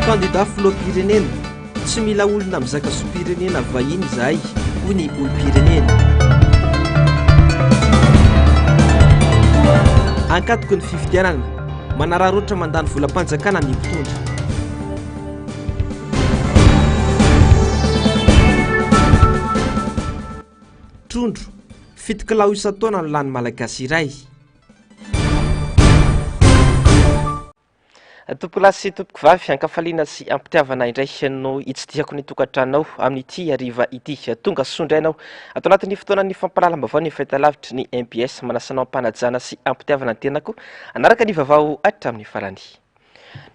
Kandida filoham-pirenena, Tsy mila olona mizaka zom-pirenena vahiny izahay, hoy ny olom-pirenena. Ankatoky ny fifidianana, manararaotra mandany volam-panjakana ny mpitondra. Trondro, fito kilao isan-taona no lany Malagasy iray. Tompokolahy sy tompokovavy, ankafaliana sy ampitiavana indray no hitsidihako ny tokantranonao amin'ity hariva ity. Tonga soa indray ianao ato anatin'ny fotoanan'ny fampahalalam-baovao ny fahitalavitry ny mbs. Manasa anao am-panajana sy am-pitiavana ny tenako hanaraka ny vaovao hatramin'ny farany.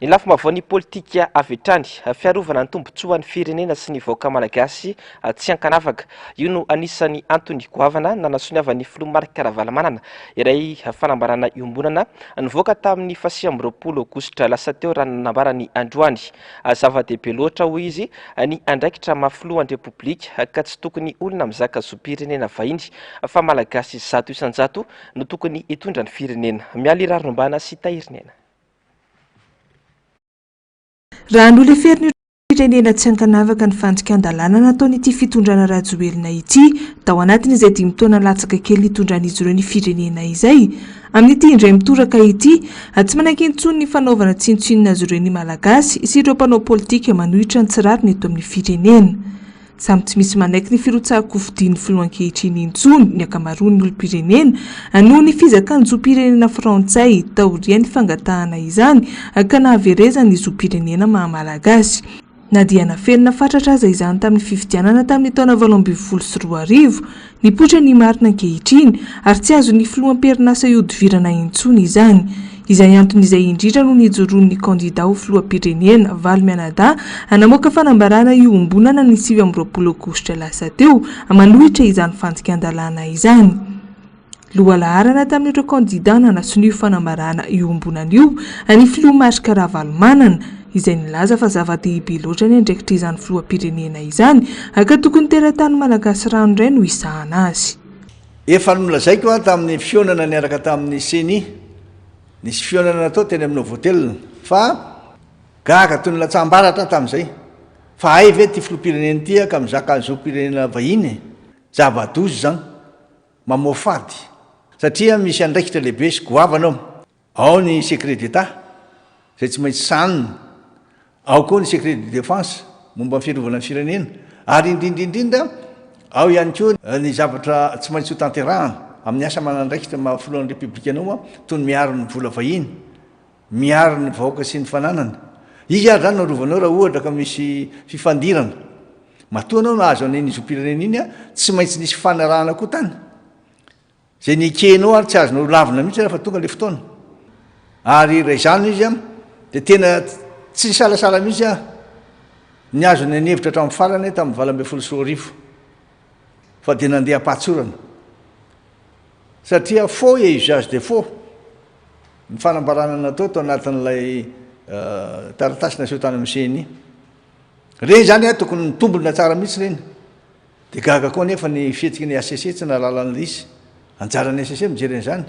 Ny lafim-baovaon'ny politika avy hatrany, fiarovana ny tombontsoan'ny firenena sy ny vahoaka malagasy tsy ankanavaka. Io no anisan'ny antony goavana nanasoniavan'ny filoha Marc Ravalomanana iray fanambarana iombonana nivoaka tamin'ny faha29 aogositra lasa teo raha ny nambarany androany. Zava-dehibe loatra, hoy izy, ny andraikitra maha filohan'ny Repoblika ka tsy tokony olona mizaka zom-pirenena vahiny fa Malagasy 100% no tokony hitondra ny firenena. Mialy Raharombana sy Tahirinena. Raha noleferin'ireo firenena tsy ankanavaka ny fandikan-dalàna nataon'ity fitondrana Rajoelina ity tao anatin'izay dimy taona latsaka kely nitondran'izy ireo ny firenena izay, amin'ity indray mitoraka ity, tsy manaiky intsony ny fanaovana tsinontsinona azy ireo ny Malagasy sy ireo mpanao politika manohitra ny tsy rariny eto amin'ny firenena. Samy tsy misy manaiky ny firotsahan-kofidin'ny filoha ankehitriny intsony ny ankamaroan'ny olom-pirenena noho ny fizakan-jom-pirenena frantsay taorian'ny fangatahana izany ka nahaverezany ny zom-pirenena maha malagasy. Na dia nafenina fatratra aza izany tamin'ny fifidianana tamin'ny taona 2018, nipoitra ny marina ankehitriny ary tsy azon'ny filoha am-perinasa ihodivirana intsony izany. Izay antony izay indrindra no nijoroan'ny kandida ho filoham-pirenena, valo mianadahy, namoaka fanambarana iombonana ny 29 aogositra lasa teo, manohitra izany fandikan-dalàna izany. Lohalaharana tamin'ireo kandida nanasonia io fanambarana iombonana io ny filoha Marc Ravalomanana, izay nilaza fa zava-dehibe loatra ny andraikitr'izany filoham-pirenena izany, ka tokony teratany malagasy ranoiray no hisahana azy. Efa nolazaiko aho tamin'ny fihaonana niaraka tamin'ny ceni, nisy fihaonana natao teny amin'ny Novotel, fa gaga toy ny latsaham-baratra aho tamin'izay, fa hay ve ity filoham-pirenena ity ka mizaka zom-pirenena vahiny e? Zava-doza izany, mamoafady, satria misy andraikitra lehibe sy goavana ao. Ao ny secret d'Etat izay tsy maintsy sahanina, ao koa ny secret de défense momba ny fiarovana ny firenena ary indrindra indrindra ao ihany koa ny zavatra tsy maintsy ho tanterahana amin'ny asa aman'andraikitra maha filohan'ny Repoblika anao toy ny miaro ny vola vahiny, miaro ny vahoaka sy ny fananany. Izy ary izany no arovanao raha ohatra ka misy fifandirana. Matoa anao nahazo an'iny zom-pirenena iny, tsy maintsy nisy fifanarahana koa tany. Izay nekenao ary tsy azonao lavina mihitsy rehefa tonga ilay fotoana. Ary raha izany izy an, dia tena tsy nisalasala mihitsy aho nihazona ny hevitra hatramin'ny farany tamin'ny 2018 fa dia nandeha am-pahatsorana. Satria faux et usage de faux ny fanambarana natao tao anatin'ilay taratasy naseho tany amin'ny CENI. Ireny izany an, tokony mitombina tsara mihitsy ireny. Dia gaga koa anefa ny fihetsiky ny HCC tsy nahalala an'ilay izy. Anjaran'ny HCC mijery an'izany.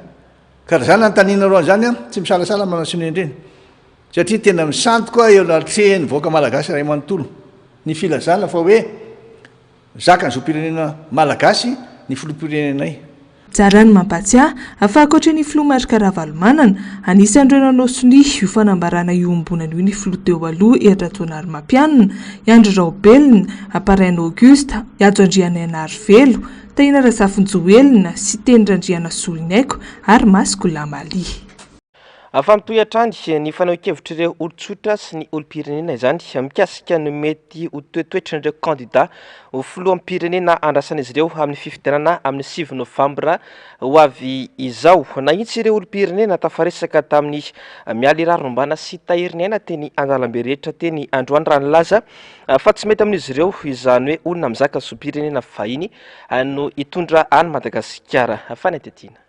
Ka raha izany anontanianareo an'izany an, tsy misalasala manao sonia-ndreny. Satria tena misandoka eo anatrehan'ny vahoaka malagasy iray manontolo ny filazana fa hoe zaka ny zom-pirenena malagasy ny filoham-pirenenay. Tsara ny mampahatsiahy fa ankoatra ny filoha Marc Ravalomanana, anisan'ireo nanao sonia io fanambarana iombonana io ny filoha teo aloha Hery Rajaonarimampianina, i Andry Raobelina, Paraina Auguste, Hajo Andrianainarivelo, Tahina Razafinjoelina, Siteny Randrianasoloniaiko ary Masy Goulamaly. Fa mitohy hatrany ny fanehoan-kevitr'ireo olon-tsotra sy ny olom-pirenena izany mikasika ny mety ho toetoetran'ireo kandida ho filoham-pirenena andrasan'izy ireo amin'ny fifidianana amin'ny 9 novambra ho avy izao. Nahitsy ireo olom-pirenena tafaresaka tamin'ny Mialy Rarombana sy Tahiriniaina teny an-dalambe rehetra teny androany raha nilaza fa tsy mety amin'izy ireo izany hoe olona mizaka zom-pirenena vahiny no hitondra an'i Madagasikara. Fanadihadiana.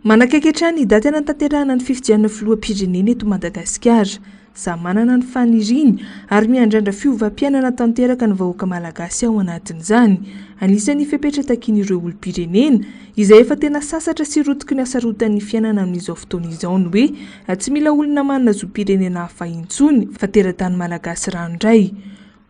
Manakaiky hatrany ny daty hanatanterahana ny fifidianana filoham-pirenena eto Madagasikara. Samy manana ny faniriany ary miandrandra fiovam-piainana tanteraka ny vahoaka malagasy ao anatin'izany. Anisan'ny fepetra takian'ireo olom-pirenena, izay efa tena sasatra sy rotiky ny hasarotan'ny fiainana amin'izao fotoana izao ny hoe tsy mila olona manana zom-pirenena hafa intsony fa teratany malagasy ranoray.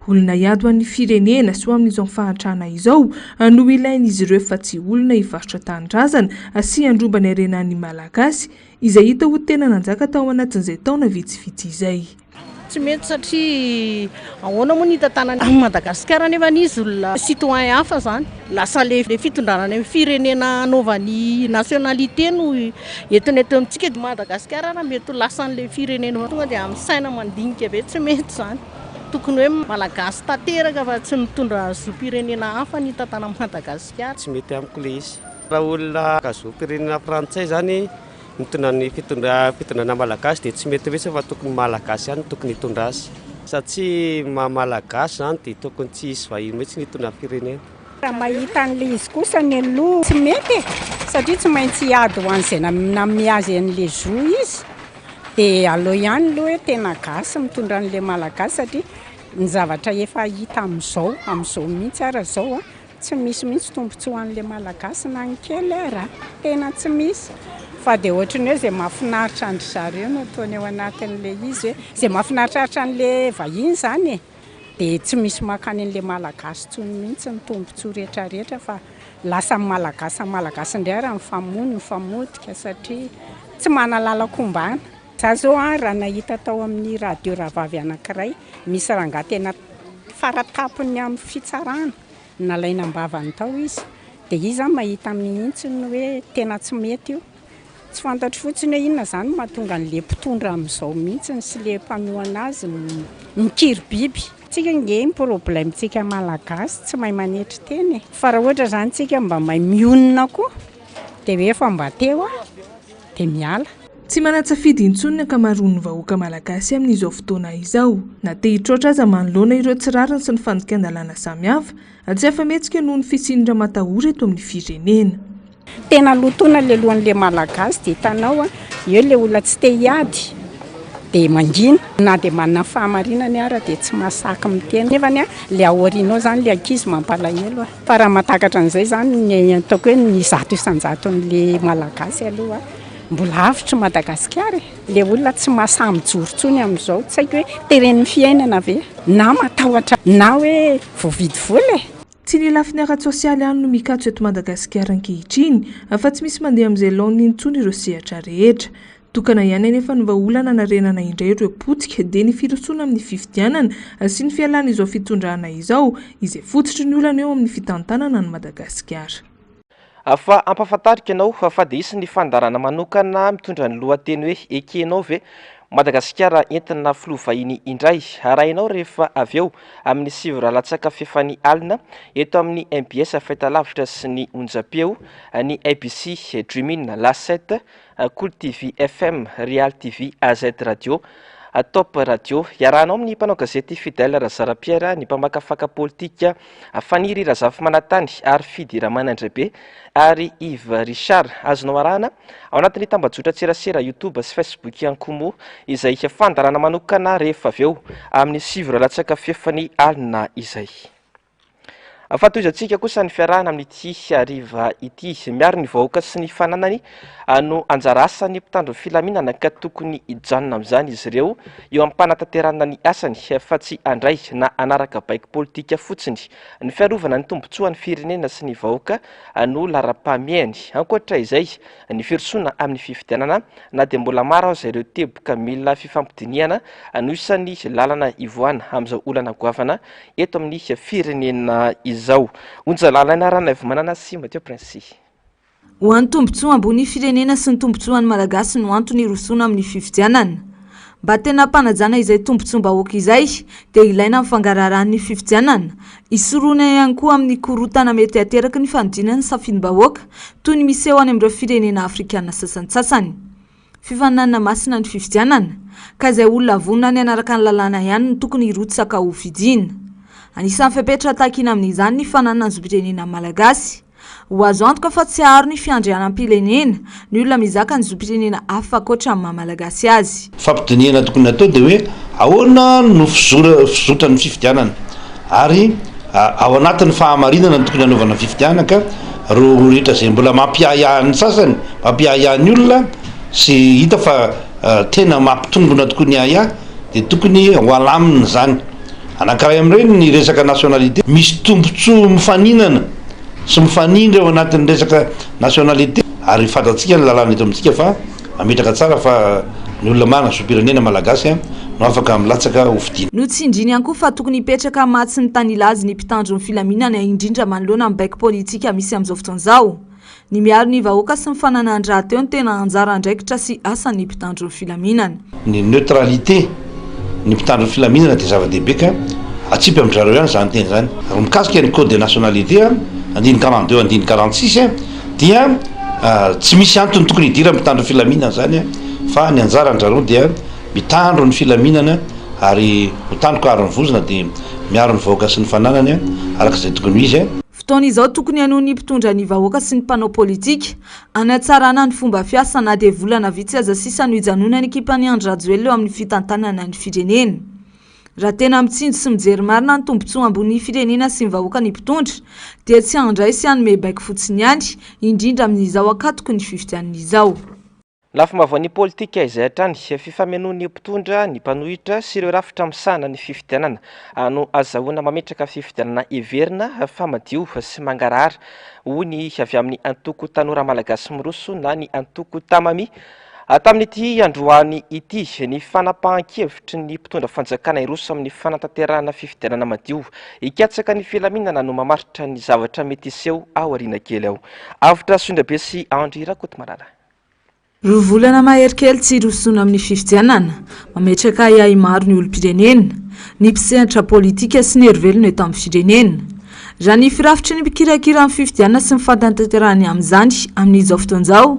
Olona hiady ho an'ny firenena sy ho amin'izao fahantrana izao no ilain'izy ireo fa tsy olona hivarotra tanindrazana sy handromba ny harenan'ny Malagasy izay hita ho tena nanjaka tao anatin'izay taona vitsivitsy izay. Tsy mety satria ahoana moa ny hitantanany an'i Madagasikara nefa izy olona citoyen hafa izany. Lasa le fitondrana any amin'ny firenena anaovany nationalité no entiny eto amintsika. Madagasikara ary mety ho lasan'ilay firenena tonga dia amin'ny saina mandinika be tsy mety izany. Tokony hoe Malagasy tanteraka fa tsy mitondra zom-pirenena hafa ny hitantana an'i Madagasikara. Tsy mety amiko le izy. Raha olona maka zom-pirenena frantsay zany mitondra ny fitondrana malagasy dia tsy mety mihitsy fa tokony malagasy ihany no tokony hitondra azy. Satria maha malagasy zany dia tokony tsy hisy vahiny mihitsy ny hitondra ny firenena. Raha mahita an'ilay izy kosa ny aloha tsy mety e, satria tsy maintsy hiady ho an'izay nanome azy an'ilay zo izy. Dia aleo ihany aloha hoe tena gasy mitondra an'ilay malagasy satria ny zavatra efa hita amin'izao, amin'izao mihitsy ara izao an, tsy misy mihitsy tombontsoa ho an'ilay malagasy na ny kely ara, tena tsy misy. Fa dia ohatry ny hoe izay mahafinaritra an-dry zareo no ataony ao anatin'ilay izy hoe, izay mahafinaritraritra an'ilay vahiny izany e! Dia tsy misy mankany an'ilay malagasy intsony mihitsy ny tombontsoa rehetra rehetra fa Lasa ny Malagasy samy Malagasy indray ary mifamono, mifamotika satria tsy manalala kombana. Za zao an raha nahita tao amin'ny radio rahavavy anankiray misy rangahy tena faratapony amin'ny fitsarana nalaina ambavany tao izy dia izy zany mahita mihintsy ny hoe tena tsy mety io. Tsy fantatro fotsiny hoe inona izany no mahatonga an'le mpitondra amin'izao mihitsy sy le mpanohana azy mikiry biby. Tsika nge ny problème tsika malagasy tsy mahay manetry tena e! Fa raha ohatra izany tsika mba mahay mionona koa dia hoe efa mba teo aho dia miala. Tsy manan-tsafidy intsony ny ankamaroan'ny vahoaka malagasy amin'izao fotoana izao. Na te hitroatra aza manoloana ireo tsy rariny sy ny fandikan-dalàna samihafa, tsy afa-mihetsika noho ny fisian'ny ramatahora eto amin'ny firenena. Tena lotoina le lohan'le malagasy de hitanao a, eo le olona tsy te hiady de mangina na de manana fahamarinany ara de tsy mahasaky miteny nefany a le aoriana ao zany le ankizy mampalahelo a, fa raha mahatakatra an'izay zany ny ataoko hoe ny 100% le malagasy aloha mbola avotry Madagasikara e, le olona tsy mahasahy mijoro intsony amin'izao tsy haiko hoe teren'ny fiainana ve na matahotra na hoe voavidy vola e. Tsy ny lafiny ara-tsosialy ihany no mikatso eto Madagasikara ankehitriny fa tsy misy mandeha amin'izay laoniny intsony ireo sehatra rehetra. Tokana ihany anefa ny vahaolana hanarenana indray ireo potika dia ny firosoana amin'ny fifidianana sy ny fialan'izao fitondrana izao izay fototry ny olana eo amin'ny fitantanana an'i Madagasikara. Fa ampahafantariko ianao fa dia hisy ny fandaharana manokana mitondra ny lohateny hoe Ekenao ve Madagasikara entina filoha vahiny indray? Arahinao rehefa avy eo amin'ny 9 ora latsaka fefany alina eto amin'ny mbs fahitalavitra sy ny onjam-peo, ny ABC, Dream'in, La 7, Kolo TV FM, Real TV, AZ Radio, Top Radio. Iarahanao amin'ny mpanao gazety Fidèle Razara Pierre, ny mpamakafaka politika Faniry Razafimanantany ary Fidy Ramanandraibe ary Yves Richard. Azonao arahana ao anatin'ny tambajotran-tserasera YouTube sy Facebook ihany koa moa izay fandaharana manokana rehefa avy eo amin'ny 9 ora latsaka fefany alina izay. Fa tohizantsika kosa ny fiarahana amin'ity hariva ity. Miaro ny vahoaka sy ny fananany no anjara asan'ny mpitandro filaminana ka tokony hijanona amin'izany izy ireo eo am-panatanterahana ny asany fa tsy handray na hanaraka baiko politika fotsiny. Ny fiarovana ny tombontsoan'ny firenena sy ny vahoaka no laharam-pahamehany. Ankoatra izay, ny firosoana amin'ny fifidianana na dia mbola maro aza ireo teboka mila fifampidinihana no isan'ny lalana hivoahana amin'izao olana goavana eto amin'ny firenena izao. Onja Lalaina Ranaivomanana sy Mathieu Princy. Ho an'ny tombontsoa ambony firenena sy ny tombontsoan'ny Malagasy no antony hirosoana amin'ny fifidianana. Mba tena hampanajana izay tombontsoam-bahoaka izay dia ilaina ny fangaraharahan'ny fifidianana, hisorohana ihany koa amin'ny korontana mety hateraky ny fanodinana ny safidim-bahoaka toy ny miseho any amin'ireo firenena afrikana sasantsasany. Fifaninanana masina ny fifidianana, ka izay olona vonona ny hanaraka ny lalàna ihany no tokony hirotsaka ho fidiana. Anisan'ny fepetra takiana amin'izany ny fananana ny zom-pirenena malagasy. Ho azo antoka fa tsy haharo ny fiandrianam-pirenena ny olona mizaka ny zom-pirenena hafa ankoatra ny maha Malagasy azy. Fampidinihana tokony hatao dia hoe ahoana no fizora fizotran'ny fifidianana ary ao anatin'ny fahamarinana no tokony hanaovana fifidianana ka ireo rehetra izay mbola mampiahiahy ny sasany, mampiahiahy ny olona sy hita fa tena mampitombina tokoa ny ahiahy dia tokony ho alamina izany. Anankiray amin'ireny ny resaka nationalité, misy tombontsoa mifaninana sy mifanindry ao anatin'ny resaka nationalité ary fantatsika ny lalàna eto amintsika fa mametraka tsara fa ny olona manana zom-pirenena malagasy no afaka milatsaka ho fidiana. Notsindriany ihany koa fa tokony hipetraka maha tsy mitanila azy ny mpitandro ny filaminana indrindra manoloana ny baiko politika misy amin'izao fotoana izao. Ny miaro ny vahoaka sy ny fananany rahateo no tena anjara andraikitra sy asan'ny mpitandro ny filaminana. Ny neutralité ny mpitandro ny filaminana dia zava-dehibe ka atsipy amin-dry zareo ihany izany teny izany. Ary mikasika ny code des nationalités andininy 42 andininy 46 dia tsy misy antony tokony hidiran'ny mpitandro ny filaminana izany fa ny anjaran-dry zareo dia mitandro ny filaminana ary ho tandroka aro ny vozona dia miaro ny vahoaka sy ny fananany araka izay tokony ho izy. Fotoana izao tokony hanohy ny mpitondra ny vahoaka sy ny mpanao politika hanatsarana ny fomba fiasa na dia volana vitsy aza sisa no hijanonan'ny ekipan'i Andry Rajoelina eo amin'ny fitantanana ny firenena. Raha tena mitsinjo sy mijery marina ny tombontsoa ambonin'ny firenena sy ny vahoaka ny mpitondra dia tsy handray sy hanome baiko fotsiny ihany, indrindra amin'izao ankatoky ny fifidianana izao. Lafim-baovaon'ny politika izay hatrany, fifamenoan'ny mpitondra, ny mpanohitra sy ireo rafitra misahana ny fifidianana no azahoana mametraka fifidianana heverina fa madio sy mangarahara, hoy ny avy amin'ny antoko Tanora Malagasy Miroso na ny antoko Tamami. Tamin'ity androany ity, ny fanapahan-kevitry ny mpitondra fanjakana hiroso amin'ny fanatanterahana fifidianana madio hikatsaka ny filaminana no mamaritra ny zavatra mety hiseho aoriana kely ao. Avotra Soindrabe sy Andry Rakotomalala. Roa volana mahery kely tsy hirosoana amin'ny fifidianana. Mametraka ahiahy maro ny olom-pirenena, ny mpisehatra politika sy ny herivelona eto amin'ny firenena. Raha ny firafitry ny mpikirakira ny fifidianana sy ny fahatanterahany amin'izany amin'izao fotoana izao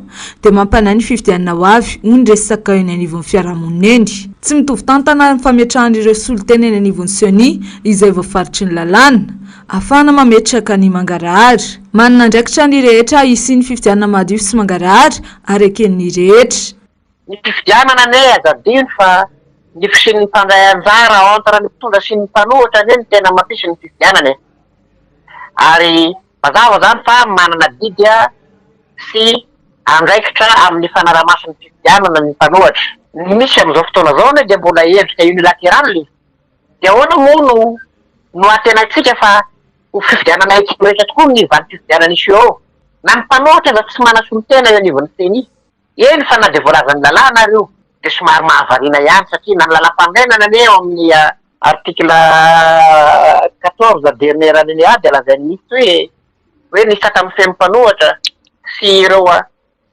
dia mampanahy ny fifidianana ho avy, hoy ny resaka eny anivon'ny fiarahamonina eny. Tsy mitovy tantana ny fametrahan'ireo solontena eny anivon'ny Ceni izay voafaritry ny lalàna. Ahafahana mametraka ny mangarahara. Manana andraikitra ny rehetra hisian'ny fifidianana madio sy mangarahara ary eken'ny rehetra. Ny fifidianana anie aza adino fa ny fisian'ny mpandray anjara entre ny mpitondra sy ny mpanohitra anie no tena mampisy ny fifidianana e! Ary mazava zany fa manana adidy sy andraikitra amin'ny fanarahamaso ny fifidianana ny mpanohatra. Ny misy amin'izao fotoana izao anie dia mbola endrika unilateral e! Dia ahoana moa no no antenaintsika fa ho fifidianana ekiletra tokoa ny valim-pifidianana hiseho ao? Na ny mpanohitra aza tsy manasolo-tena eo anivon'ny Ceni. Eny fa na dia voalazan'ny lalàna ary io dia somary mahavariana ihany satria na ny lalàmpanorenana anie ao amin'ny article 14 dernier alinéa dia lazainy mihitsy hoe hoe ny sata mifehy ny mpanohitra sy ireo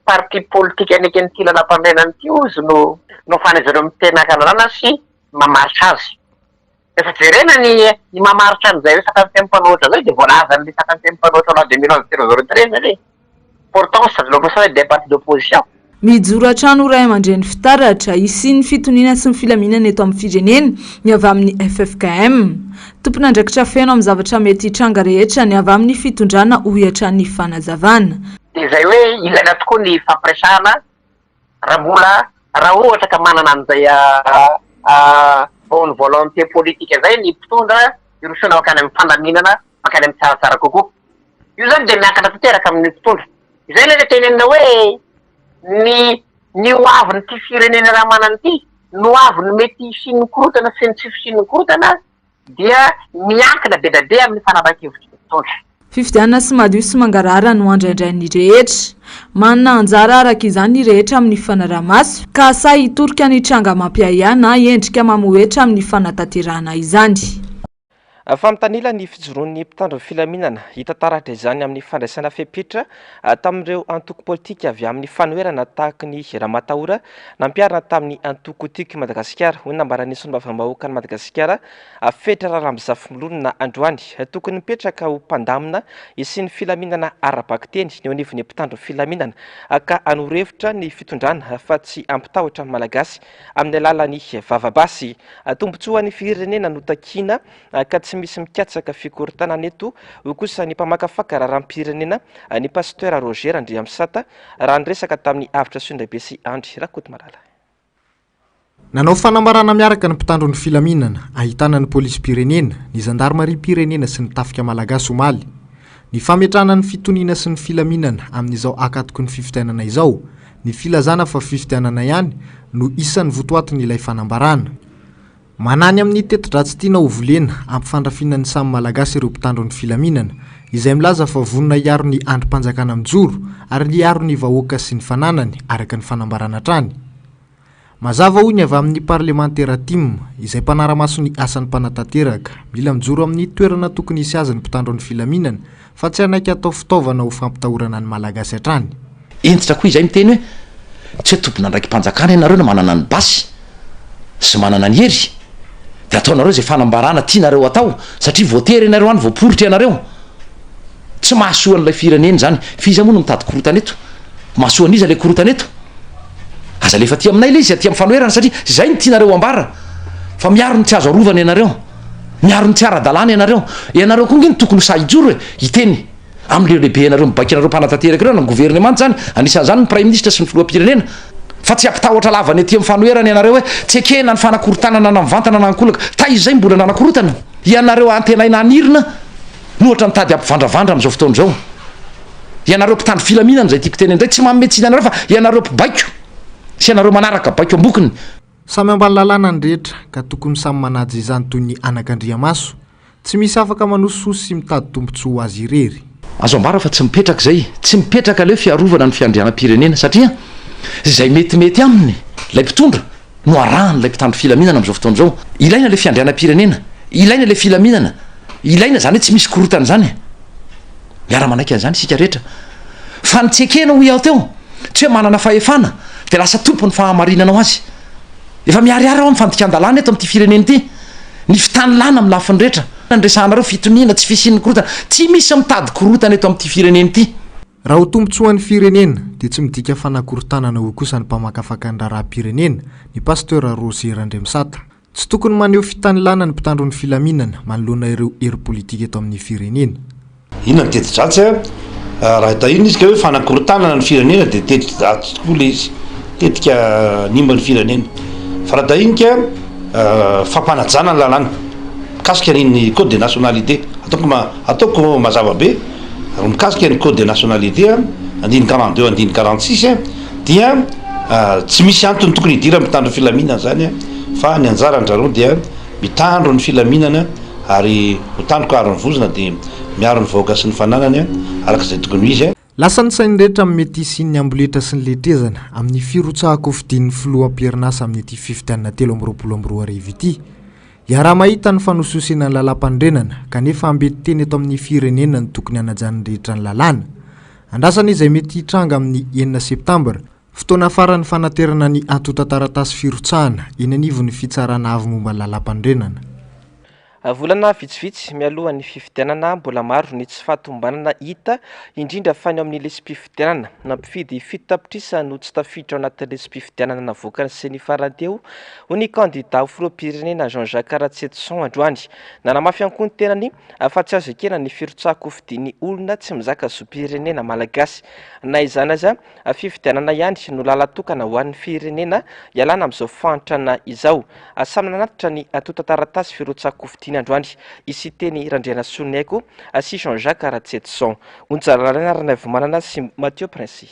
parti politika neken'ity lalàmpanorenana ity hozy no no afahan'izy ireo miteny ankalalana sy mamaritra azy. Rehefa jerena ny ny mamaritra an'izay resaka ny mpanohitra izay dia voalazan'ny resaka ny mpanohitra loi 2011 003 zany e. Portance de l'opposition et des partis d'opposition. Mijoro hatrany ho ray aman-dreny fitaratra, hisian'ny fitoniana sy ny filaminana eto amin'ny firenena ny avy amin'ny ffkm. Tompon'andraikitra feno amin'ny zavatra mety hitranga rehetra ny avy amin'ny fitondrana, hoy hatrany ny fanazavana. Dia izay hoe ilaina tokoa ny fampiresahana raha mbola raha ohatra ka manana an'izay bonne volonté politique izay ny mpitondra hirosoana mankany amin'ny fandaminana mankany amin'ny tsaratsara kokoa. Io izany dia miankina tanteraka amin'ny mpitondra. Izay ilay tenenina hoe ny ny ho avin'ity firenena raha manana ity, ny ho avin'ny mety hisian'ny korontana sy ny tsy fisian'ny korontana dia miankina be dia be amin'ny fanapahan-kevitry ny mpitondra. Fifidianana sy madio sy mangarahara no andraindrain'ny rehetra. Manana anjara araka izany ny rehetra amin'ny fanaraha-maso, ka sahy hitorika ny tranga mampiahiahy na endrika mamohetra amin'ny fanatanterahana izany. Fa mitanila ny fijoroan'ny mpitandro ny filaminana. Hita taratra izany amin'ny fandraisana fepetra tamin'ireo antoko politika avy amin'ny fanoherana tahaky ny Ramatahora nampiharina tamin'ny antoko Tiako i Madagasikara, hoy ny nambaran'ny solombavambahoakan'i Madagasikara, Fetra Ralambozafimololona androany. Tokony mipetraka ho mpandamina hisian'ny filaminana ara-bakiteny ny eo anivon'ny mpitandro ny filaminana ka hanoro hevitra ny fitondrana fa tsy hampitahotra ny Malagasy amin'ny alalan'ny vava-basy. Tombontsoan'ny firenena no takiana ka tsy. misy mikatsaka fikorontanana eto, hoy kosa ny mpamakafaka raharaham-pirenena, ny Pasteur Roger Randriamisata, raha niresaka tamin'ny Avotra Soandraibe sy Andry Rakotomalala. Nanao fanambarana miaraka ny mpitandro ny filaminana, ahitana ny polisim-pirenena, ny zandarimariam-pirenena sy ny tafika malagasy omaly. Ny fametrahana ny fitoniana sy ny filaminana amin'izao ankatoky ny fifidianana izao, ny filazana fa fifidianana ihany no isan'ny votoatin'ilay fanambarana. Manany amin'ny teti-dratsy tiana ho volena hampifandrafiana ny samy Malagasy ireo mpitandro ny filaminana, izay milaza fa vonona hiaro ny andrim-panjakana mijoro ary hiaro ny vahoaka sy ny fananany, araka ny fanambarana hatrany. Mazava hoy ny avy amin'ny parlemantera tim, izay mpanara-maso ny asan'ny mpanatanteraka, mila mijoro amin'ny toerana tokony hisy azy ny mpitandro ny filaminana fa tsy hanaiky hatao fitaovana ho fampitahorana ny Malagasy hatrany. Hentitra koa izay miteny hoe tsy hoe tompon'andraiki-panjakana ianareo no manana ny basy sy manana ny hery dia ataonareo izay fanambarana tianareo atao satria voatery ianareo any, voaporitra ianareo. Tsy mahasoa an'ilay firenena izany. Fa iza moa no mitady korontana eto? Mahasoa an'iza ilay korontana eto? Aza alefa aty aminay ilay izy, aty amin'ny fanoherana satria izay no tianareo ambara fa miaro ny tsy azo arovana ianareo. Miaro ny tsy ara-dalàna ianareo. Ianareo koa ange no tokony ho sahy hijoro e, hiteny amin'ireo lehibe anareo mibaiko anareo mpanatanteraka ireo, na ny governemanta izany, anisan'izany ny praiminisitra sy ny filoham-pirenena, fa tsy hampitahotra lava ny aty amin'ny fanoherana ianareo hoe tsy ekena ny fanakorontanana na mivantana na ankolaka. Taiza izay mbola nanakorontana? Ianareo antenaina hanirina no ohatra mitady hampivandravandra amin'izao fotoana izao. Ianareo mpitandro filaminana izay tiako tenenina indray, tsy manome tsiny anareo fa ianareo mpibaiko sy ianareo manaraka baiko ambokony. Samy ambany lalàna ny rehetra ka tokony samy manaja izany toy ny anakandriamaso. Tsy misy afaka manosihosy sy mitady tombontsoa ho azy irery. Azo ambara fa tsy mipetraka izay, tsy mipetraka ilay hoe fiarovana ny fiandrianam-pirenena satria izay metimety aminy ilay mpitondra no arahan'ilay mpitandro filaminana amin'izao fotoana izao. Ilaina ilay fiandrianam-pirenena, ilaina ilay filaminana, ilaina izany hoe tsy misy korontana izany. Miara-manaiky an'izany isika rehetra. Fa ny tsy ekena hoy aho teo, tsy hoe manana fahefana dia lasa tompon'ny fahamarinana ho azy. Efa miharihary ao amin'ny fandikan-dalàna eto amin'ity firenena ity ny fitanilana amin'ny lafiny rehetra. Ny resahanareo fitoniana, tsy fisian'ny korontana. Tsy misy mitady korontana eto amin'ity firenena ity. Raha ho tombontsoan'ny firenena dia tsy midika fanakorontanana hoy kosa ny mpamakafaka ny raharaham-pirenena, ny Pasteur Roger Randriamisata. Tsy tokony maneho fitanilana ny mpitandro ny filaminana manoloana ireo hery politika eto amin'ny firenena. Inona ny teti-dratsy a? Raha tahina izy ka hoe fanakorontanana ny firenena dia teti-dratsy tokoa ilay izy, tetika hanimba ny firenena. Fa raha tahinika fampanajana ny lalàna mikasika ny code de nationalité, ataoko ataoko mazava be, mikasika ny code de nationalité andininy 42 andininy 46 dia tsy misy antony tokony hidiran'ny mpitandro filaminana zany fa ny anjaran-dry zareo dia mitandro ny filaminana ary ho tandroka aro ny vozona dia miaro ny vahoaka sy ny fananany araka izay tokony ho izy. Lasa ny sain'ny rehetra amin'ny mety hisian'ny amboletra sy ny letrezana amin'ny firotsahan-kofidin'ny filoha am-perinasa amin'ity fifidianana 2023 ity. Iaraha-mahita ny fanosihosena ny lalàmpanorenana kanefa ambetiteny eto amin'ny firenena ny tokony hanajan'ny rehetra ny lalàna. Andrasana izay mety hitranga amin'ny enina septambra, fotoana farany fanaterana ny antontan-taratasy firotsahana eny anivon'ny Fitsarana avo momba ny lalàmpanorenana. Volana vitsivitsy mialohan'ny fifidianana, mbola maro ny tsy fahatomombanana hita, indrindra fa ny ao amin'ny lisi-pifidianana. Na mpifidy 7 tapitrisa no tsy tafiditra ao anatin'ny lisi-pifidianana navoakan'ny Ceni farany teo, hoy ny kandidà ho filoham-pirenena Jean Jacques Ratsietison androany. Nanamafy ihany koa ny tenany fa tsy azo ekena ny firotsahan-kofidin'ny olona tsy mizaka zom-pirenena malagasy. Na izany aza, fifidianana ihany no lalan-tokana ho an'ny firenena hialana amin'izao fahantrana izao. Samy nanatitra ny antontan-taratasy firotsahan-kofidiny androany i Siteny Randrianasoloniaiko sy Jean Jacques Ratsietison. Onja Lalaina Ranaivomanana sy Mathieu Princy.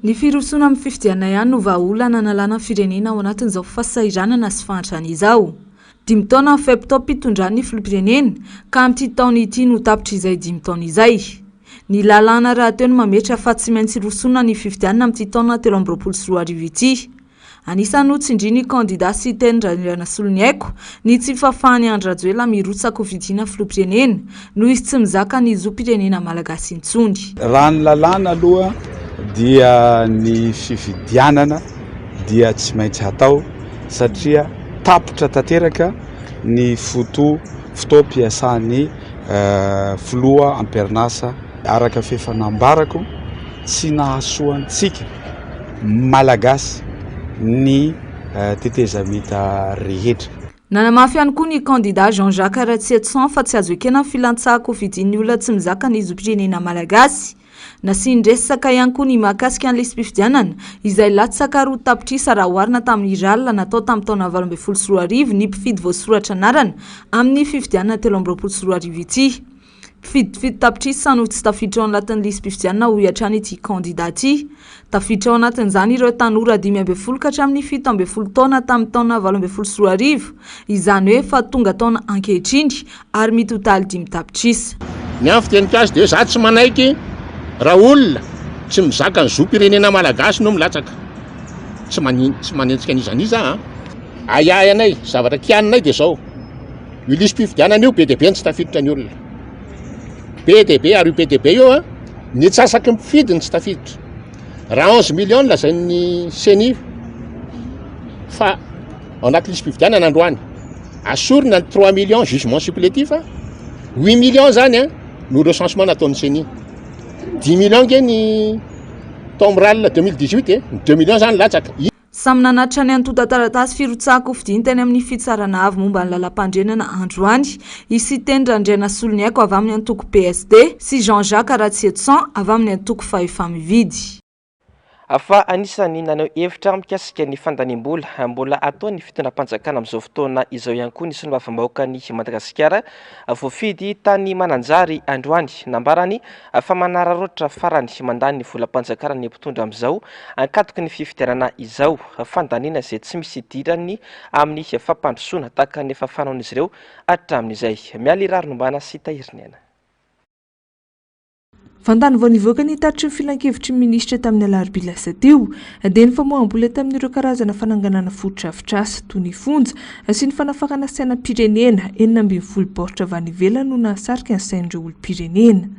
Ny firosoana amin'ny fifidianana ihany no vahaolana hanalana ny firenena ao anatin'izao fahasahiranana sy fahantrana izao. Dimy taona ny fe-potoam-pitondran'ny filoham-pirenena ka amin'ity taona ity no tapitra izay dimy taona izay. Ny lalàna rahateo no mametra fa tsy maintsy rosoana ny fifidianana amin'ity taona 2023 ity. Anisan'ny notsindrian'ny kandida Siteny Randrianasoloniaiko ny tsy fahafahan'i Andry Rajoelina mirotsaka ho fidiana filoham-pirenena noho izy tsy mizaka ny zom-pirenena malagasy intsony. Raha ny lalàna aloha dia ny fifidianana dia tsy maintsy hatao satria tapitra tanteraka ny foto fotoam-piasan'ny filoha am-perinasa. Araka f'efa nambarako, tsy nahasoa antsika Malagasy ny tetezamita rehetra. Nanamafy ihany koa ny kandidà Jean Jacques Ratsietison fa tsy azo ekena ny filantsahan-kofidin'ny olona tsy mizaka ny zom-pirenena malagasy. Nasiany resaka ihany koa ny mahakasika ny lisi-pifidianana, izay latsaka 2 tapitrisa raha oharina tamin'ny RAL natao tamin'ny taona 2018 ny mpifidy voasoratra anarana amin'ny fifidianana 2023 ity. Mpifidy 7 tapitrisa no tsy tafiditra ao anatin'ny lisi-pifidianana hoy hatrany ity kandida ity. Tafiditra ao anatin'izany ireo tanora 15 ka hatramin'ny 17 taona tamin'ny taona 2018, izany hoe efa tonga taona ankehitriny ary mitotaly 5 tapitrisa. Ny ahy ny fiteniko azy dia hoe za tsy manaiky raha olona tsy mizaka ny zom-pirenena malagasy no milatsaka. Tsy tsy manenjika an'iza n'iza aho an. Ahiahy anay, zavatra kianinay dia zao. Io lisi-pifidianana io be dia be ny tsy tafiditra ny olona. Be dia be ary io be dia be io an, ny antsasaky ny mpifidy no tsy tafiditra. Raha 11 millions no lazain'ny CENI fa ao anaty lisi-pifidianana androany, asorina ny 3 millions jugement supplétif, 8 millions zany an no recensement nataon'ny CENI. 10 millions nge ny tao amin'ny RAL 2018 e, ny 2 millions zany latsaka. Samy nanatitra ny antontan-taratasy firotsahan-kofidiny teny amin'ny Fitsarana Avo momba ny Lalàmpandrenana androany i Siteny Randrianasoloniaiko avy amin'ny antoko PSD sy Jean Jacques Ratsietison avy amin'ny antoko Fahefa-mividy. Fa anisan'ny naneho hevitra mikasika ny fandaniam-bola mbola ataon'ny fitondram-panjakana amin'izao fotoana izao ihany koa ny solombavambahoakan'i Madagasikara voafidy tany Mananjary androany. Nambarany fa manararaotra farany mandany ny volam-panjakana ny mpitondra amin'izao ankatoky ny fifidianana izao, fandaniana izay tsy misy idirany amin'ny fampandrosoana tahaka ny efa fanaon'izy ireo hatramin'izay. Mialy Rarinombana sy Tahiriniaina. Vantany vao nivoaka ny tatitry ny filankevitry ny minisitra tamin'ny alarobia lasa teo, dia ny famoaham-bola tamin'ireo karazana fananganana fotodrafitrasa toy ny fonja sy ny fanafarana sainam-pirenena 16 baoritra avy any ivelany no nahasarika ny sain'ireo olom-pirenena.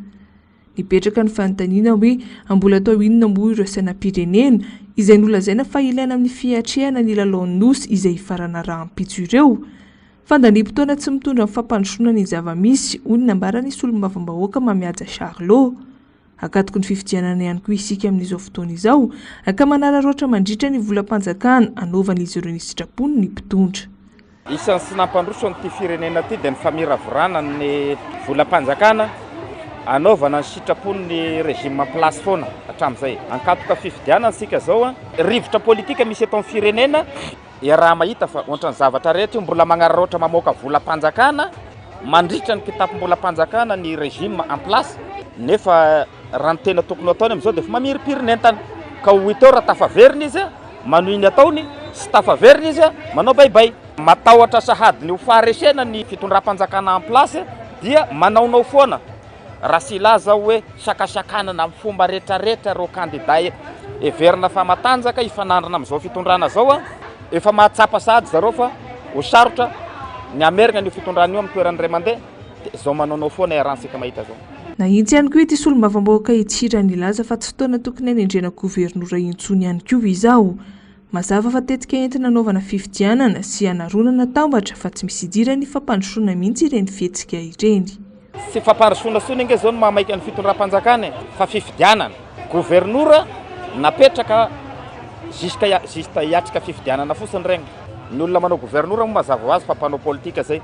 Nipetraka ny fanontaniana hoe mbola atao inona moa ireo sainam-pirenena izay nolazaina fa ilaina amin'ny fiatrehana ny lalaon'ny Nosy izay hifarana rahampitso ireo? Fandaniam-potoana tsy mitondra ny fampandrosoana ny zava-misy, hoy ny nambaran'ny solombavambahoaka Mamihaja Charlot. Akatoky ny fifidianana ihany koa isika amin'izao fotoana izao, ka manararaotra mandritra ny volam-panjakana anaovan'izy ireo ny sitrapony ny mpitondra. Isan'ny tsy nampandroso an'ity firenena ity dia ny famiravirana ny volam-panjakana anaovana ny sitrapon'ny régime en place foana hatramin'izay. Ankatoka fifidianana isika izao, rivotra politika misy eto amin'ny firenena. Iaraha-mahita fa ohatran'ny zavatra rehetra io mbola magnararaotra mamoaka volam-panjakana mandritra ny kitapom-bolam-panjakana ny régime en place nefa raha ny tena tokony ho ataony amin'izao dia efa mamirimpirina entana ka ho hita eo raha tafaverina izy manohy ny ataony sy tafaverina izy manao bay bay. Matahotra sahady ny ho faharesena ny fitondram-panjakana en place dia manaonao foana. Raha tsy hilaza aho hoe sakasakanana amin'ny fomba retraretra ireo kandida heverina fa matanjaka hifanandrina amin'izao fitondrana izao, efa mahatsapa sahady zareo fa ho sarotra ny hamerina an'io fitondrana io amin'ny toerany iray mandeha, dia izao manaonao foana iarahantsika mahita izao. Nahitsy ihany koa ity solombavambahoaka ity raha nilaza fa tsy fotoana tokony hanendrena governora intsony ihany koa izao. Mazava fa tetika entina hanaovana fifidianana sy hanaronana tambatra fa tsy misy idiran'ny fampandrosoana mihitsy ireny fihetsika ireny. Tsy fampandrosoana intsony ange izao no mahamaika ny fitondram-panjakana e, fa fifidianana. Governora napetraka jusqu'à juste hiatrika fifidianana fotsiny ireny. Ny olona manao governora moa mazava ho azy fa mpanao politika izay.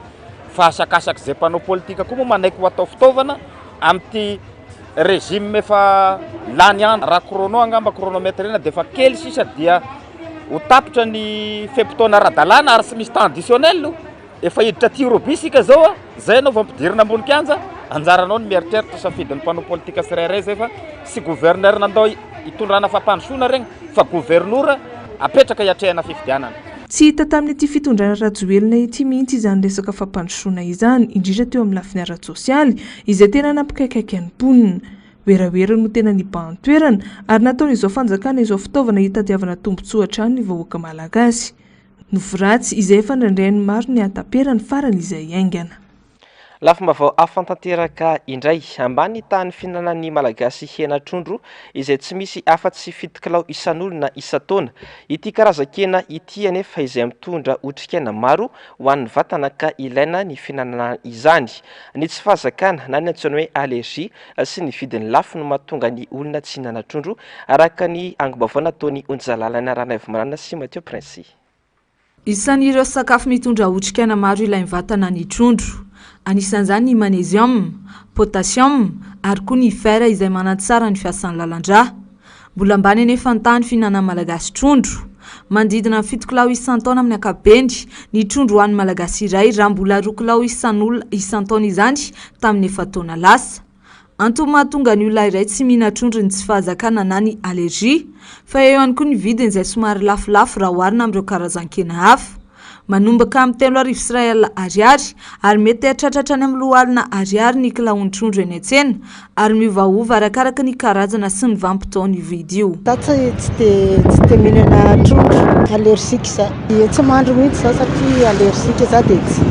Fa asakasak'izay mpanao politika koa moa manaiky ho atao fitaovana amin'ity Régime efa lany andro, raha chrono angamba chronomètre ina dia efa kely sisa dia ho tapitra ny fe-potoana ara-dalàna ary tsy misy temps additionnel io. Efa hiditra tir au but isika zao a, zay ianao vao ampidirina ambony kianja, anjaranao ny mieritreritra safidin'ny mpanao politika tsirairay zay fa tsy gouverneur nandao hitondrana fampandrosoana regny fa governora apetraka hiatrehana fifidianana. Tsy hita tamin'ity fitondrana Rajoelina ity mihitsy izany resaka fampandrosoana izany, indrindra teo amin'ny lafiny ara-tsosialy, izay tena nampikaikaika ny mponina. Werawera no tena nibahan-toerana, ary nataon'izao fanjakana izao fitaovana hitadiavana tombontsoa hatrany ny vahoaka malagasy. Nofy ratsy izay efa ndraindrain'ny maro ny hahataperany farany izay haingana. Lafim-baovao hafa tanteraka indray. Ambany ny tahan'ny fihinanan'ny Malagasy hena trondro izay tsy misy afa-tsy fito kilao isan'olona isan-taona. Ity karazan-kena ity anefa izay mitondra otrikaina maro ho an'ny vatana ka ilaina ny fihinanana izany. Ny tsy fahazakana na ny antsoina hoe allergie sy ny vidiny lafo no mahatonga ny olona tsy hihinana trondro araka ny angom-baovao nataon'i Onjalalaina Ranaivomanana sy Mathieu Prince. Isan'ireo sakafo mitondra otrikaina maro ilain'ny vatana ny trondro. Anisan'izany ny magnesium, potassium ary koa ny fer izay manatsara ny fiasan'ny lalan-drà. Mbola ambany anefa ny tahan'ny fihinanan'ny Malagasy trondro. Manodidina ny fito kilao isan-taona amin'ny ankapobeny ny trondro hohanin'ny Malagasy iray raha mbola roa kilao isan'olona isan-taona izany tamin'ny efa-taona lasa. Antony mahatonga ny olona iray tsy mihinan-trondro ny tsy fahazakana na ny allergie. Fa eo ihany koa ny vidiny izay somary lafolafo raha oharina amin'ireo karazan-kena hafa. Manomboka amin'ny 3100 alina ariary ary mety hahatratra hatrany amin'ny roa alina ariary ny kilaon'ny trondro eny an-tsena ary miovaova arakaraka ny karazana sy ny vanim-potoan'io vidy io. Za tsy tsy de tsy de mihinana trondro, allergique za, de tsy mahandro mihitsy za satria allergique za de tsy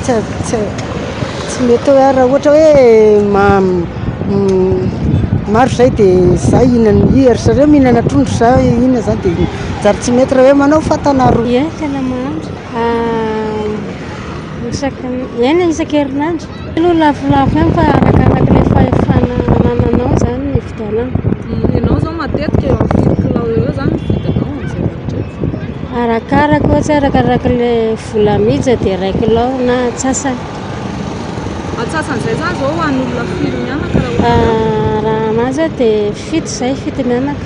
tsy tsy tsy mety hoe raha ohatra hoe maro zay de za hihinana, ry zareo mihinana trondro za hihinana zany de zary tsy mety raha hoe manao fatana ro. Ie, tena mahandro. Isaky ny, eny e, isan-kerinandro. Aloha lafolafo ihany fa arakaraka ilay fahefana anananao izany ny hividianana. Ianao izao matetika eo amin'ny firy kilao eo eo izany ny vidinao amin'izay rehetra eo? Arakaraka ohatsy hoe arakaraka ilay vola miditra dia iray kilao na antsasany. Antsasan'izay izany izao ho an'olona firy mianaka raha ohatra hoe? Raha anahy izao dia fito izay, fito mianaka.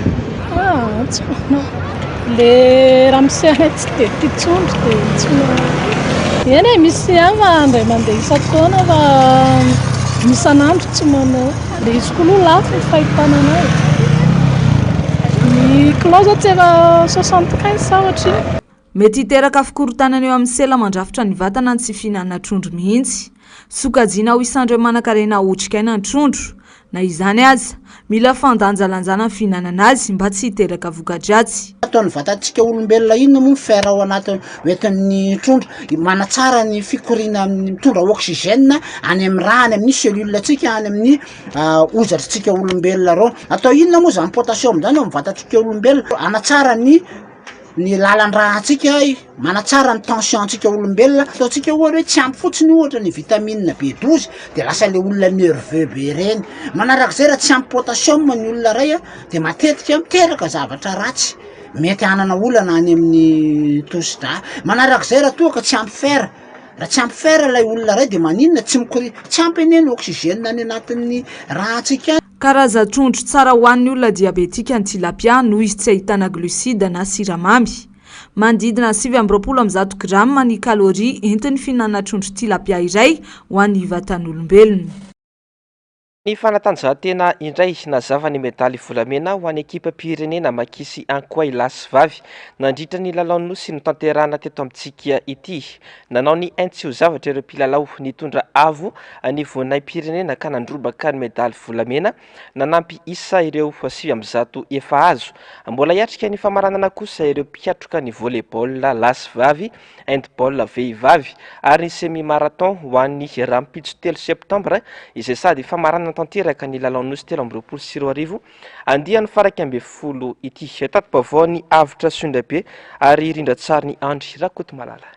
Ah, tsy manao. Le ramose anay tsy dia tia trondro dia tsy manao. Eny e, misy ihany fa indray mandeha isan-taona fa isan'andro tsy manao. Ilay izy koa aloha lafo ny fahitana anazy. Ny kilao izao tsy efa 75 sa ohatrinona. Mety hiteraka fikorontanana eo amin'ny sela mandrafitra ny vatana ny tsy fihinanana trondro mihitsy. Sokajiana ho isan'ireo manankarena otrikaina ny trondro. Na izany aza, mila fandanjalanjana ny fihinanana azy mba tsy hiteraka voka-dratsy. Ataon'ny vatantsika olombelona inona moa ny fer ao anaty hoentin'ny trondro? Manatsara ny fikoriana mitondra oxygène any amin'ny rà, any amin'ny cellule-ntsika, any amin'ny hozatritsika olombelona ireo. Atao inona moa zany potassium zany ao amin'ny vatantsika olombelona? Hanatsara ny ny lalan-dràntsika, manatsara ny tension-ntsika olombelona, ataontsika ohatra hoe tsy ampy fotsiny ohatra ny vitamine B douze de lasa le olona nerveux be reny, manarak'izay raha tsy ampy potassium ny olona ray a de matetika miteraka zavatra ratsy, mety hanana olana any amin'ny tosi-drà, manarak'izay raha toa ka tsy ampy fer, raha tsy ampy fer ilay olona ray de maninona tsy mikori- tsy ampy anie ny oxygène any anatin'ny ràntsika any. Karazan-trondro tsara ho an'ny olona diabetika ny tilapia noho izy tsy ahitana glucides na siramamy. Manodidina ny 129 grama ny kaloria entin'ny fihinanana trondro tilapia iray ho an'ny vatan'olombelona. Ny fanatanjahantena indray, nazava ny medaly volamena ho an'ny ekipam-pirenena Makis Ankoay lahy sy vavy nandritra ny lalaon'ny Nosy notanterahina teto amintsika ity. Nanao ny hainy tsy ho zavatra ireo mpilalao nitondra avo ny voninahim-pirenena ka nandrobaka ny medaly volamena nanampy isa ireo 109 efa azo. Mbola hiatrika ny famaranana kosa ireo mpikatroka ny volley-ball lahy sy vavy, handball vehivavy ary ny semi-marathon ho an'ny rahampitso telo septambra izay sady famaranana tanteraka ny lalaon'ny Nosy 2023 andiany faha-11 ity. Tati-baovaon'ny Avotra Sondrabe ary rindran-tsarin'i Andry Rakotomalala.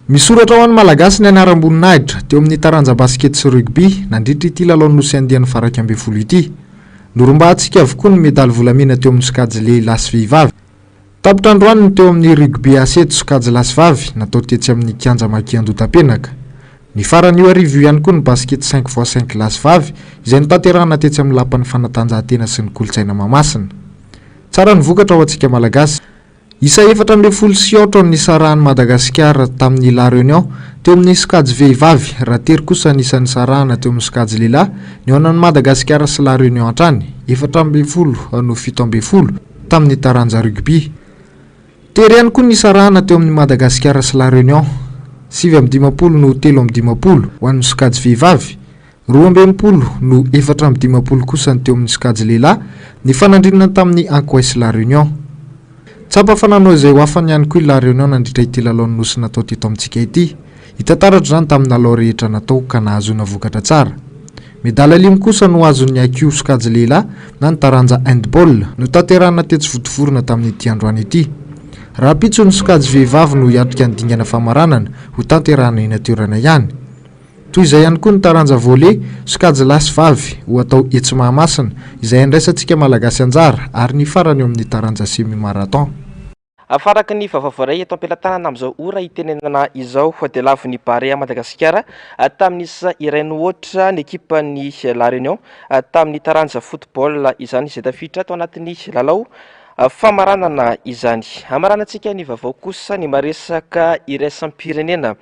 Misoratra ho an'ny Malagasy ny anaram-boninahitra teo amin'ny taranja basikety sy rugby nandritra ity lalaon'ny Nosy andiany faha-11 ity. Norombahantsika avokoa ny medaly volamena teo amin'ny sokajy lehilahy sy vehivavy. Tapitra androany ny teo amin'ny rugby à sept sokajy lahy sy vavy natao tetsy amin'ny kianja Maki Andotapenaka. Ny faran'io hariva io ihany koa ny basikety cinq fois cinq lahy sy vavy izay notanterahana tetsy amin'ny lapan'ny fanatanjahantena sy ny kolontsaina Mahamasina. Tsara ny vokatra ho antsika Malagasy. Isa 14 sy aotra no nisarahan'i Madagasikara tamin'i La Réunion teo amin'ny sokajy vehivavy, raha tery kosa ny isa nisarahana teo amin'ny sokajy lehilahy, nihaonan'i Madagasikara sy La Réunion hatrany, 14 no 17, tamin'ny taranja rugby. Tery ihany koa ny nisarahana teo amin'i Madagasikara sy La Réunion, 59 no 53 ho an'ny sokajy vehivavy, 62 no 54 kosa ny teo amin'ny sokajy lehilahy, nifanandrinana tamin'ny Ankoay sy La Réunion. Tsapa fa nanao izay ho afany ihany koa i La Réunion nandritra ity lalaon'ny Nosy natao teto amintsika ity. Hita taratra izany tamin'ny lalao rehetra natao ka nahazoana vokatra tsara. Medaly alimo kosa no azon'ny Akio sokajy lehilahy na ny taranja handball, notanterahina tetsy Vontovorona tamin'ity androany ity. Rahampitso ny sokajy vehivavy no hiatrika ny dingana famaranana, hotanterahina eny an-toerana ihany. Toy izay ihany koa ny taranja volley, sokajy lahy sy vavy, ho atao etsy Mahamasina, izay handraisantsika Malagasy anjara, ary ny farany eo amin'ny taranja semi-marathon. Araka ny vaovao voaray eto am-pelatanana amin'izao ora itenenana izao dia lavon'ny Barea Madagasikara tamin'ny isa iray no aotra ny ekipan'ny La Réunion tamin'ny taranja football izany izay tafiditra tao anatin'ny lalao famaranana izany. Hamaranantsika ny vaovao kosa ny maresaka iraisam-pirenena.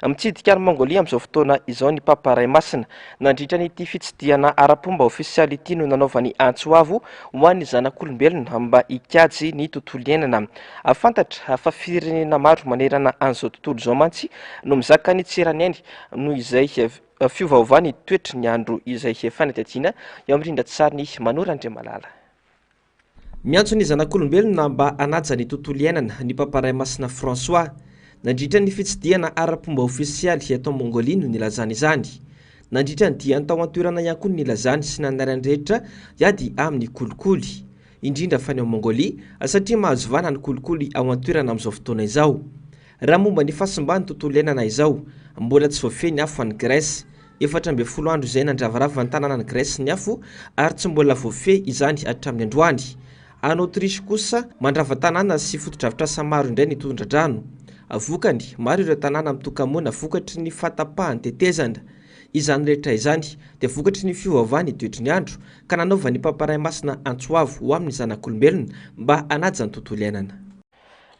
Mitsidika an'i Mongolia amin'izao fotoana izao ny Papa Ray Masina. Nandritra an'ity fitsidihana ara-pomba ofisialy ity no nanaovany antso avo ho an'ny zanak'olombelona mba hikajy ny tontolo iainana. Fantatra fa firenena maro manerana an'izao tontolo izao mantsy no mizaka ny tsy eran'ny ainy noho izay fiovaovan'ny toetry ny andro izay. Fanadihadiana eo amin'ny rindran-tsarin'i Manoro Andriamalala. Miantso ny zanak'olombelona mba hanaja ny tontolo iainana ny Papa Ray Masina François. Nandritra ny fitsidihana ara-pomba ofisialy tao Mongolia no nilazany izany. Nandritra ny diany tao an-toerana ihany koa no nilazany sy nanarany rehetra hiady amin'ny kolikoly. Indrindra fa ny ao Mongolia satria mahazo vahana ny kolikoly ao an-toerana amin'izao fotoana izao. Raha momba ny fahasimban'ny tontolo iainana izao, mbola tsy voafehy ny afo any Grèce. 14 andro izay nandravarava ny tanànan'i Grèce ny afo ary tsy mbola voafehy izany hatramin'ny androany. Any Autriche kosa, mandrava tanàna sy fotodrafitrasa maro indray ny tondra-drano. Vokany, maro ireo tanàna mitoka-monina vokatry ny fahatapahan'ny tetezana. Izany rehetra izany dia vokatry ny fiovaovan'ny toetry ny andro ka nanaovan'ny Papa Ray Masina antso avo ho amin'ny zanak'olombelona mba hanaja ny tontolo iainana.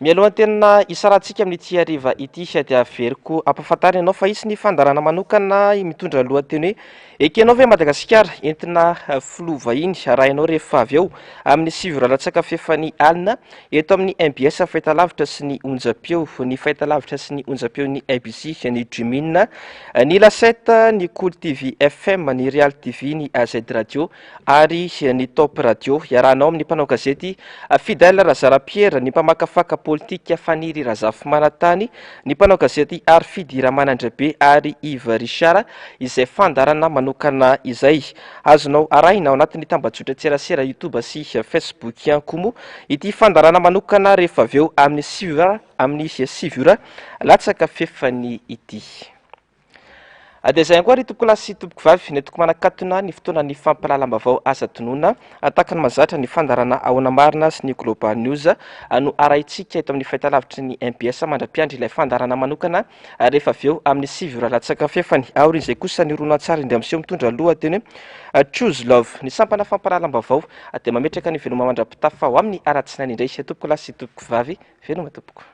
Mialohan'ny tena hisarantsika amin'ity hariva ity dia averiko ampahafantarina ianao fa hisy ny fandaharana manokana mitondra lohateny hoe Ekenao ve Madagasikara entina filoha vahiny arahinao rehefa avy eo amin'ny 9 ora latsaka fahefany alina eto amin'ny mbs fahitalavitra sy ny onjam-peo ny fahitalavitra sy ny onjam-peon'ny ABC ny Dream'in ny La 7 ny Kolo TV FM ny Real TV ny AZ Radio ary ny Top Radio. Iarahanao amin'ny mpanao gazety Fidèle Razarapiera, ny mpamakafaka politika Faniry Razafimanantany, ny mpanao gazety Harifidy Ramanandrabe ary Yves Richard izay fandaharana manokana izay. Azonao arahina ao anatin'ny tambajotran-tserasera YouTube sy Facebook ihany koa moa ity fandaharana manokana rehefa avy eo amin'ny 9 ora amin'ny 9 ora latsaka fefany ity. Dia izay ihany koa ry tompokolahy sy tompokovavy, nentiko manakatona ny fotoanan'ny fampahalalam-baovao aza tonona tahaka ny mahazatra ny fandaharana Ahoana Marina sy ny Global News no arahintsika eto amin'ny fahitalavitry ny mbs mandra-piandry ilay fandaharana manokana rehefa avy eo amin'ny 9 ora latsaka fahefany. Aorian'izay kosa ny horonantsary indray miseho mitondra lohateny hoe Choose Love. Ny sampana fampahalalam-baovao dia mametraka ny veloma mandra-pitafa ho amin'ny alatsinainy indray. Tompokolahy sy tompokovavy, veloma tompoko.